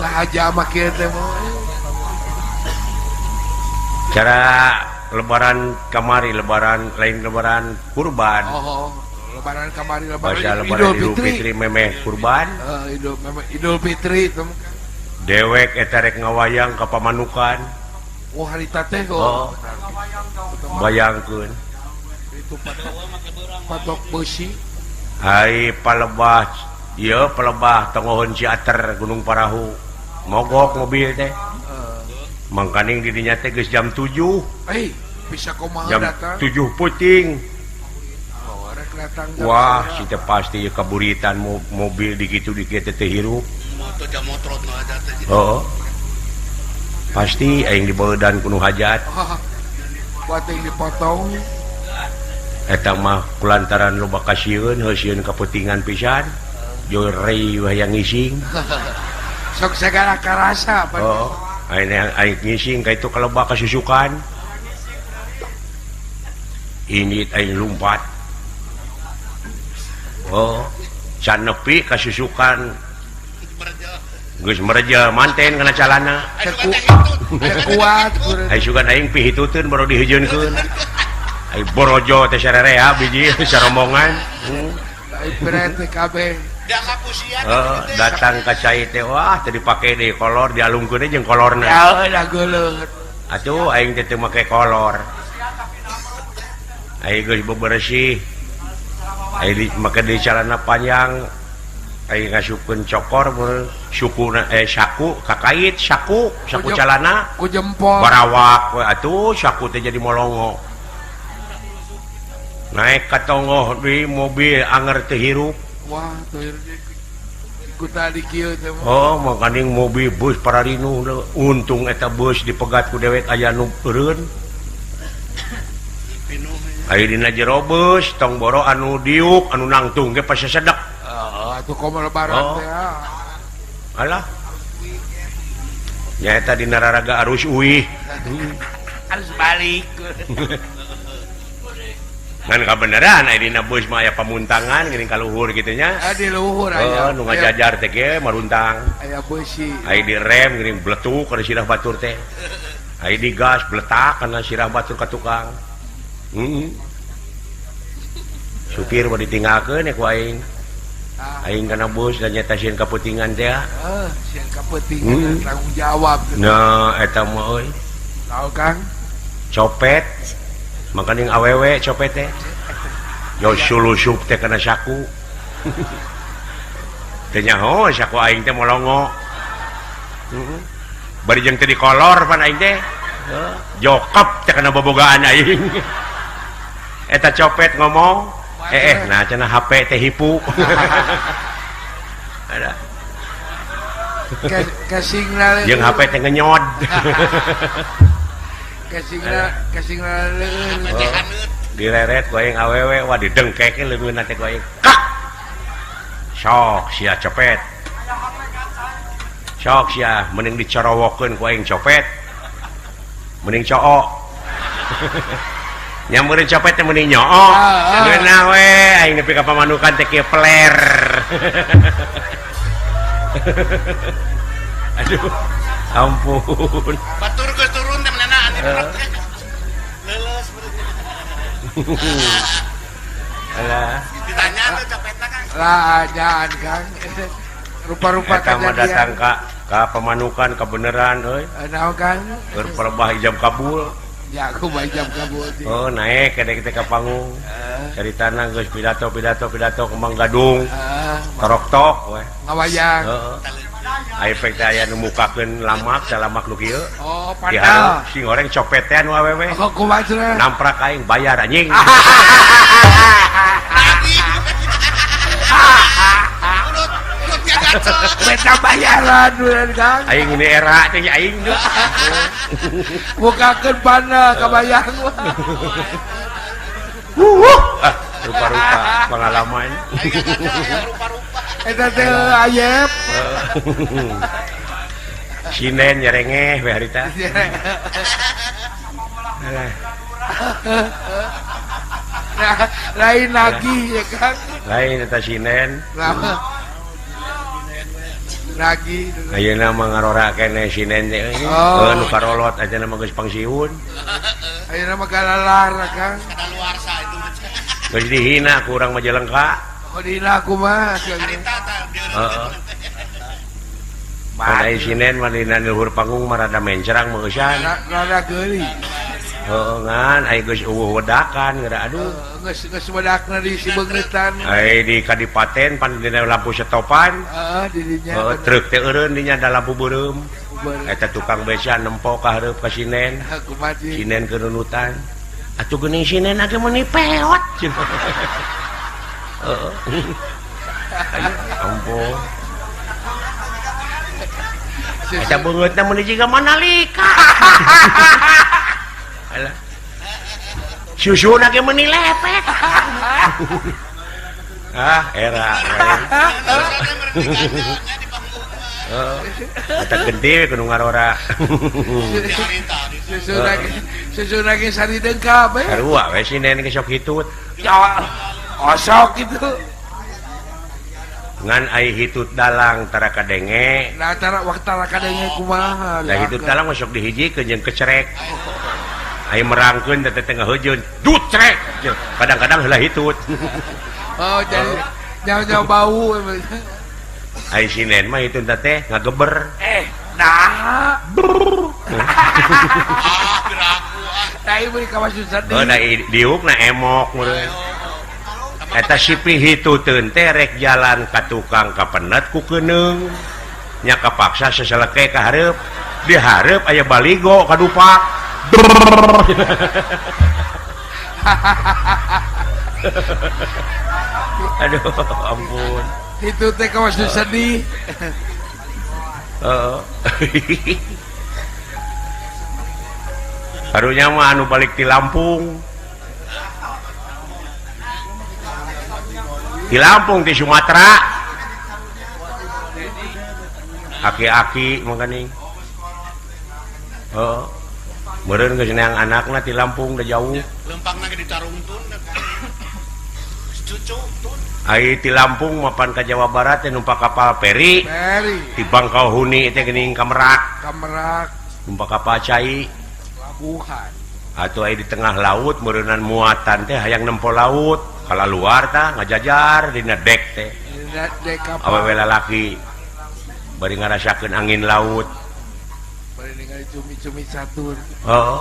Sahaja mah kieu teh cara lebaran kamari, lebaran lain lebaran kurban. Oh, lebaran kamari, lebaran lebaran Idul Fitri memeh kurban. Idul Fitri dewek eta rek ngawayang ka Pamanukan. Oh, harita teh oh. Bayangkeun itu patok besi. Hai palebah ieu palebah tongohon Ciater Gunung Parahu mogok mobil teh. Mangkaning didinya teh geus jam 7. Bisa kumaha jam datang 7 puting. Oh, rek datang. Wah, si teh pasti kaburitan mobil dikitu dikitu teh hirup. Oh. Pasti aing dibaeudan ku nu hajat. Buat yang dipotong. Eta mah kulantaran loba kasieun, heuh kaputingan pisan. Jore hayang ngising. Sok segala karasa. Oh. Aing aing ngising ka itu kalebah kasusukan. Ini aing lumpat. Oh, can nepi kasusukan. Geus mereja manten kana calana. Kuat. Ai sugan aing pihituteun baru diheujeunkeun. Ai borojo teh sarerea biji sarombongan. Ai berete kabeh. Datang ka cai teh wah teu dipake deui kolor dialungkeun jeung kolorna. Ya geuleuh. Atuh aing teh teu make kolor. Aing geus bebersih. Aing make deui calana panjang. Aing ngasupkeun cokor sukuna saku kakait saku saku calana ku jempol. Barawak we atuh saku teh jadi molongo. Naik ka tonggoh di mobil anger teu hirup. Wah, oh makaning mobil bus pararinu untung eta bus dipegat ku dewek aya nu eureun. Aya dina jero bus tong boro anu diuk anu nangtung ge pas sedek. Heeh, atuh komo lebaran teh. Alah. Nyaeta dina raraga arus uih. Arus balik. Ngan kabeneran aya dina bus mah aya pamuntangan geuning ka luhur kitu nya. Ah di luhur aya. Oh, nu ngajajar teh ge maruntang. Aya beusi. Aya di rem geuning bletuk kana sirah batur teh. Aya di gas bletak kana sirah batur ka tukang. Heeh. Supir mah ditinggalkeun ku aing. Aing kana bus da nyata sieun kaputingan teh. Heuh, sieun kaputingan tanggung jawab. Nah, eta mah euy. Tahu Kang? Copet. Makaning awewe copet teh. Yo sulusup teh kana saku. Teu nyaho saku aing teh molongo. Heeh. Bari jeung teu dikolor pan aing teh. Jokep teh kana bobogaan aing. Eta copet ngomong, nah cenah HP teh hipu. Ada. Kasingna jeung HP teh ngenyod. Kasingna kasingna leueun. Direret ku aing awewe wah didengkekeun leungeunna teh ku aing. Kak. Sok sia copet. Sok sia mending dicorowokeun ku aing copet. Mending cook. Nya meureun copet teh mending nyoo. Geunah we aing nepi ka Pamanukan teh kieu peler. Aduh, ampun. Batur geus turun teh menena anu teh. Leuleus Alah. Ditanya tuh copetna Kang. Lah ajaan Kang. Rupa-rupa kejadian. Datang ka Pamanukan kabeneran euy. Naon Kang? Keur perebah ijab kabul. Ya aku bae ijab kabul. Oh, naik kedek teh ka panggung. Caritana geus pidato Kembang Gadung. Torok-tok we. Ngawayang. Heeh. Efek teh aya nu mukakeun lamak, salamak nu kieu. Oh, padahal sing goreng copetean awewe. Oh, kumaha cenah? Namprak aing bayar anjing. Beta bayaran duren Kang. Aing ini era teh aing nu. Mukakeun pana kabayang. Ah, rupa-rupa pengalaman. Eta teh ayep. Sinen nyerengeh we harita. Alah. Nah, lain lagi ya kan. Lain eta sinen. Nah, lagi. Ayeuna mah ngarora keneh sinen teh euy. Oh. Heuh nu karolot aja mah geus pangsiun. Ayeuna mah galalar Kang. Kadaluarsa itu mah. Geus dihina ku urang Majalengka. Oh dihina kumaha? Harita tah Heeh. Padai sinen mah dina luhur panggung mah rada mencrang meusan. Rada geuli. Heeh ngan ai geus eueuh wedakan geura aduh. Geus geus wedakna di sibeungeutan. Ai di kadipaten pan dina lampu setopan. Heeh di dinya. Heeh truk teh eureun dinya da lampu beureum. Eta tukang beca nempo ka hareup ka sinen. Kumaha Sinen kerunutan. Atuh geuning sinen age meuni peot. Heeh. Ampun. Eta beungeutna meuni jiga Manalika. Alah. Susuna ge meuni lepek. Ah, era. Heeh. Eta gede kudu ngarora. Susuna ge sarideung kabeh. Sarua we sinen ge sok hitut. Ya, osok kitu. Ngan ai hitut dalang tara kadenge. Nah, tara waktu tara kadenge kumaha. Nah, hitut dalang mah sok dihijikeun jeung kecerek. Ai merangkeun teh teh ngahejeun, dut cerek. Kadang-kadang heula hitut. Oh, jadi nyawa-nyawa bau. Ai sinen mah hitut teh ngageber. Nah. Ah, geraku ah. Tai beuki ka susah Oh, da diukna emok meureun. Eta sipi hituteun teh rek jalan ka tukang kapenet ku keuneung. Nya kapaksa seseleke ka hareup. Di hareup aya baligo kadupak. Aduh, ampun. Itu teh kawas sedih. Heeh. Karunya mah anu balik ti Lampung. Di Lampung di Sumatera. Aki-aki mangkaning. Heeh. Meureun geus neang anakna ti Lampung da jauh. Lempangna ge dicarungtun. Cucu tun. Ai ti Lampung mapan ka Jawa Barat teh numpak kapal feri. Feri. Di Bangkauhuni teh geuning ka Merak. Ka Merak. Numpak kapal cai. Pelabuhan. Atuh ai di tengah laut meureunan muatan teh hayang nempo laut. Kalaluar tah ngajajar dina dek teh. Dina dek kapal. Awewe lalaki bari ngarasakeun angin laut. Bari ningali cumi-cumi catur. Heeh.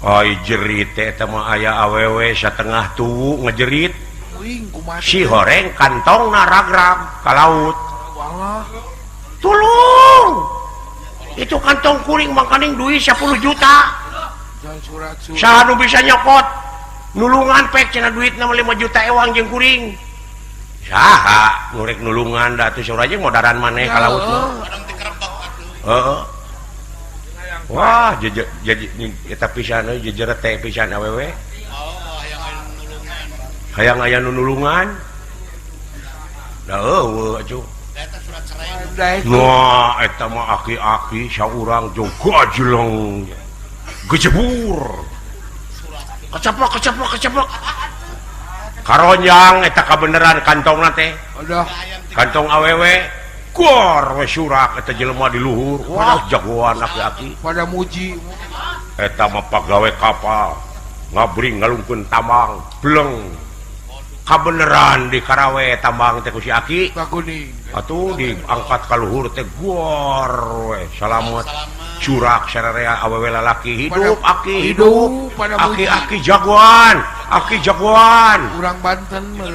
Ai jerit teh eta mah aya awewe satengah tuwu ngejerit. Uing kumaha. Si horeng kantongna ragrag ka laut. Walah. Tulung. Itu kantong kuring mangkaning duit 10 juta. Saha nu bisa nyokot? Nulungan pek cenah duitna mah 5 juta ewang jeung kuring. Saha nu rek nulungan da atuh saurang jeung modaran maneh ka laut mah. Heeh. Wah, eta pisan euy jejeret teh pisan awewe. Oh, hayang aya nu nulungan. Hayang aya nu nulungan. Da eueuh atuh. Eta surat cerai. Wah, eta mah aki-aki saurang jeung gajeleng. Gejebur. Kecaplok, kecaplok, kecaplok. Karonjang eta kabeneran kantongna teh. Aduh. Kantong awewe. Gor we surak eta jelema di luhur. Wah, jagoan aki-aki. Pada muji. Eta mah pagawe kapal. Ngabring ngalungkeun tambang, bleng. Kabeneran di Karawe tambang teh ku si aki. Bakuning. Atuh diangkat ka luhur teh gor we salamet. Curak sararea awewe lalaki hidup aki hidup aki-aki jagoan, aki jagoan. Urang Banten mah.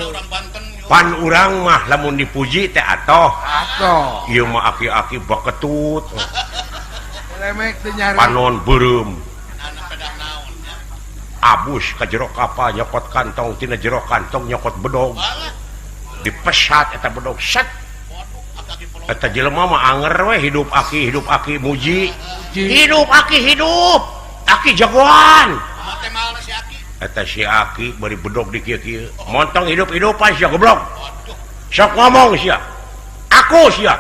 Pan urang mah lamun dipuji teh atoh. Atoh. Ieu mah aki-aki baketut. Lemek teh nyari. Panon beureum. Abus ka jero kapal nyokot kantong tina jero kantong nyokot bedog. Dipesat eta bedog set. Eta jelema mah anger we hidup aki muji. Hidup aki hidup. Aki jagoan. Eta si aki bari bedog di kieu-kieu. Montong hidup-hidupan sia goblok. Sok ngomong sia. Aku sia.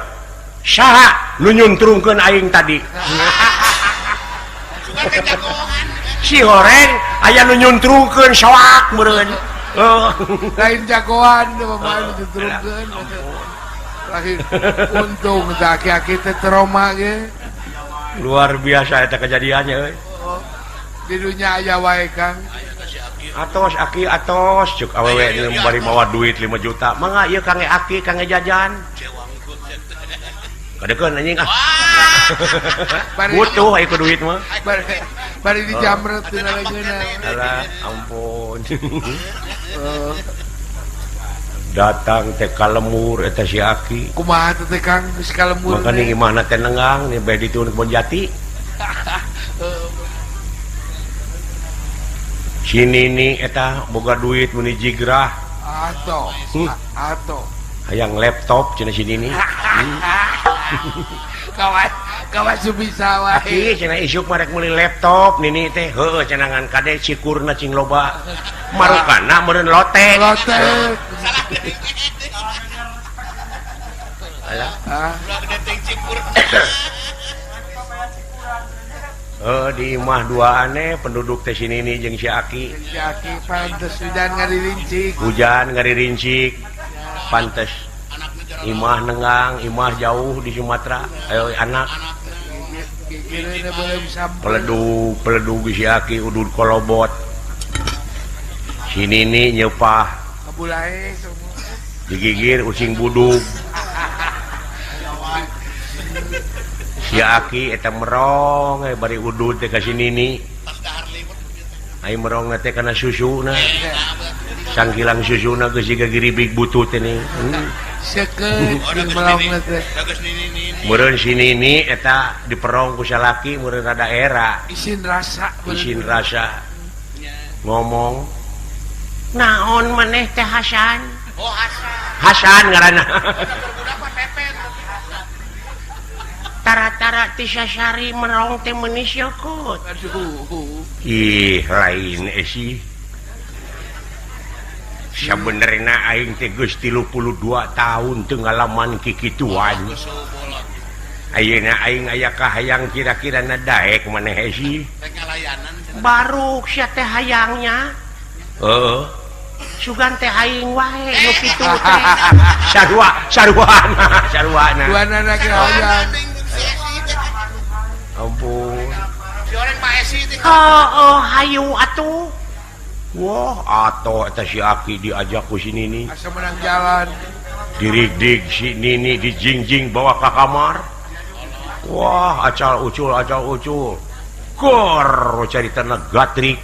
Saha nu nyuntrungkeun aing tadi? Si horeng aya nu nyuntrungkeun soak meureun. Lain jagoan mah nyuntrungkeun. Lain untung teh aki-aki teh trauma ge. Luar biasa eta kejadiannya euy. Di dunya aya wae Kang. Atos aki atos cuk awewe bari mawa duit 5 juta. Mangga ieu kangge aki kangge jajan. Kadekeun anjing ah. Butuh aya ku duit mah. Bari dijamret tina leungeunna. Alah ampun. Datang teh ka lemur eta si aki. Kumaha teh Kang geus ka lemur. Makane imahna teh nenggang nih bae ditu Kebon Jati. Si nini eta boga duit meuni jigrah. Atoh. Atoh. Hayang laptop cenah si nini. Kawas kawas bisa wae. Aki cenah isuk mah rek meuli laptop nini teh heueuh cenah ngan kade cikurna cing loba. Marukana meureun lotek. Lotek. Alah. Ulah gede teh cikur. Di imah duaane penduduk teh si nini jeung si aki. Si aki pantes hujan ngaririncik. Hujan ngaririncik. Pantes. Imah nenggang, imah jauh di Sumatera. Ayo anak. Peledug, peledug si aki udud kolobot. Si nini nyepah. Digigir ucing budug. Si aki eta merong bari udud teh ka si nini. Ai merong teh kana susuna. Sangkilang susuna geus siga giribig butut teh nih. Seukeut jeung merong teh. Meureun si nini eta diperong ku salaki meureun rada era. Isin rasa. Isin rasa. Ngomong naon maneh teh Hasan? Oh Hasan. Hasan ngaranna. Tara-tara ti sasari merong teh meuni syukut. Aduh. Ih, lain esi. Sabenerna aing teh geus 32 tahun teu ngalaman kikituan. Ayeuna aing aya kahayang kira-kira na daek maneh esi. Baru sia teh hayangnya. Heeh. Sugan teh aing wae nu kitu teh. Sarua, saruana, saruana. Duanana ge hayang. Ampun. Si orang Pak Esi teh. Oh, hayu atuh. Wah, atuh eta si aki diajak ku si nini. Asa menang jalan. Dirigdig si nini dijingjing bawa ka kamar. Wah, acal ucul, acal ucul. Kor caritana gatrik.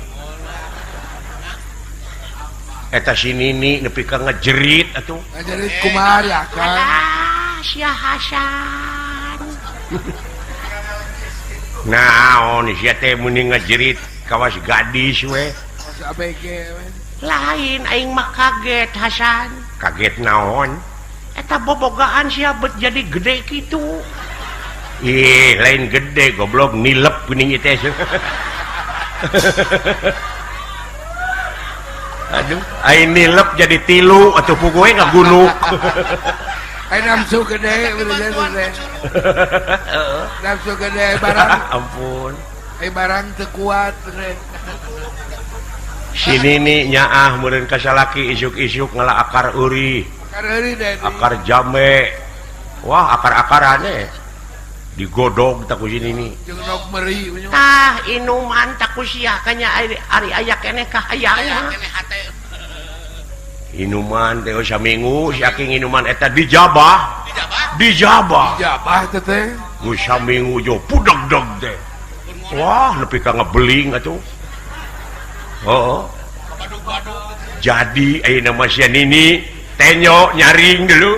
Eta si nini nepi ka ngejerit atuh. Ngejerit kumaha ya, Kang? Ah, sia Hasan. Naon sia teh muni ngejerit kawas gadis we. Lain aing mah kaget Hasan. Kaget naon? Eta bobogaan sia bet jadi gede kitu. Ih, lain gede goblok nilep geuning ieu teh. Aduh, aing nilep jadi tilu atuh puguh we ngagunuk. Aing nafsu gede bener teh. Nafsu gede barang. Ampun. Aing barang teu kuat teh. Si nini nyaah meureun ka salaki isuk-isuk ngala akar eurih. Akar eurih deh. Akar jambe. Wah, akar-akarane digodog tak ku si nini. Jeung nog meri. Tah, inuman tak ku sia kanya ari aya keneh ka hayang. Inuman teh saminggu si aki nginuman eta dijabah. Dijabah. Dijabah teh teh. Geus saminggu jo pudeg-deg teh. Wah, nepi ka ngebeling atuh. Oh. Jadi ayeuna mah sia nini tenyo nyaring dulu.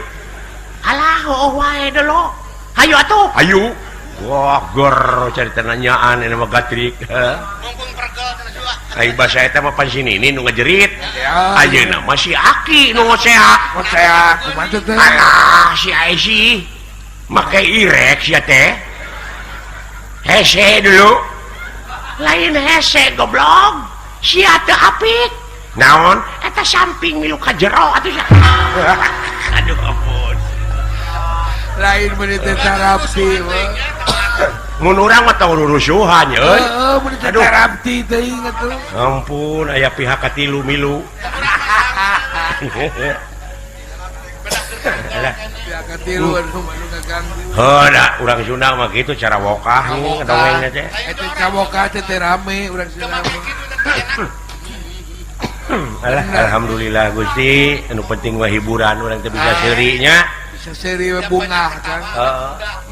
Alah, heueuh wae dulu. Hayu atuh. Hayu. Wah, gor carita nanyaan ayeuna mah gatrik. Mumpung pergel cenah sua. Ai basa eta mah pan si nini nu ngejerit. Ayeuna mah si aki nu ngoseak. Ngoseak kumaha teh? Alah, si Aisi make irek sia teh. Hese dulu. Lain hese goblok. Sia teu apik. Naon? Eta samping milu ka jero atuh sia. Aduh ampun. Lain meuni teh tarapi. Mun urang mah tong rurusuhan euy. Heeh, mun teu Aduh. tarapti teuing atuh. Ampun aya pihak katilu milu. Alah. Pihak katilu anu anu ngaganggu. Heuh da urang Sunda mah kitu cara wokah nih dongengna teh. Eta cawokah teh teh rame urang Sunda mah. Alah alhamdulillah Gusti, anu penting mah hiburan urang teh bisa seuri nya. Bisa seuri we bungah Kang. Heeh,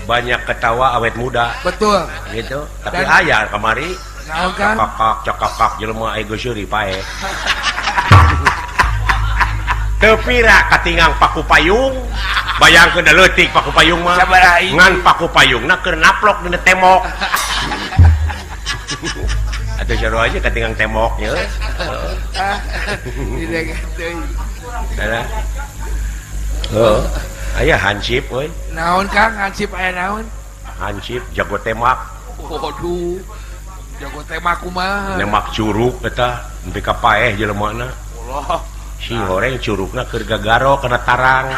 banyak ketawa awet muda. Betul. Gitu. Tapi Dan- aya kamari Naon Kang? cakakak cakakak jelema aya geus seuri pae. Teu pira katingang paku payung. Bayangkeun da leutik paku payung mah. Sabaraha hiji. Ngan paku payungna keur naplok dina tembok. Atuh sarua aja katingang temboknya. Ah, didengar teuing. Alah. Heeh. Aya hansip euy. Naon Kang hansip aya naon? Hansip jago tembak. Waduh. Jago tembak kumaha? Nembak curug eta nepi ka paeh jelemana. Allah. Si horeng curugna keur gagaro kana tarang.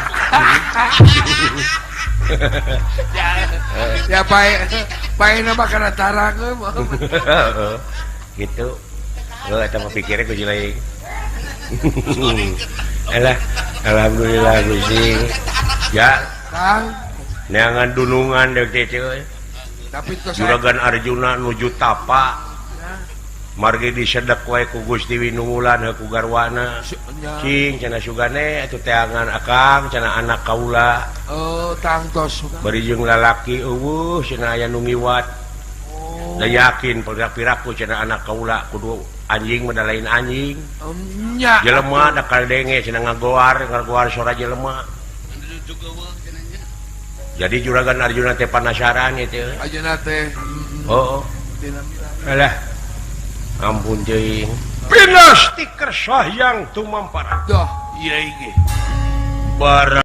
Ya pae pae mah kana tarang euy. Gitu. Heuh eta mah pikirnya ku lain. Alah, alhamdulillah Gusti. Ya, Kang, neangan dunungan deuk teh euy. tapi tos Juragan Arjuna nuju tapa. Margi disedek wae ku Gusti Winunggulan heuh ku garwana. Cing cenah sugane atuh teangan akang cenah anak kaula. Oh, tangtos. Bari jeung lalaki eueuh cenah aya nu ngiwat. Oh. Da yakin piraku cenah anak kaula kudu anjing mah da lain anjing. Nya. Jelema da kadenge cenah ngagoar, ngagoar sora jelema. Jadi Juragan Arjuna teh panasaran ieu teh. Ayeuna teh. Oh. Alah. Ampun teuing. Pinasti kersahyang tumampara. Doh, ieu ge. Bara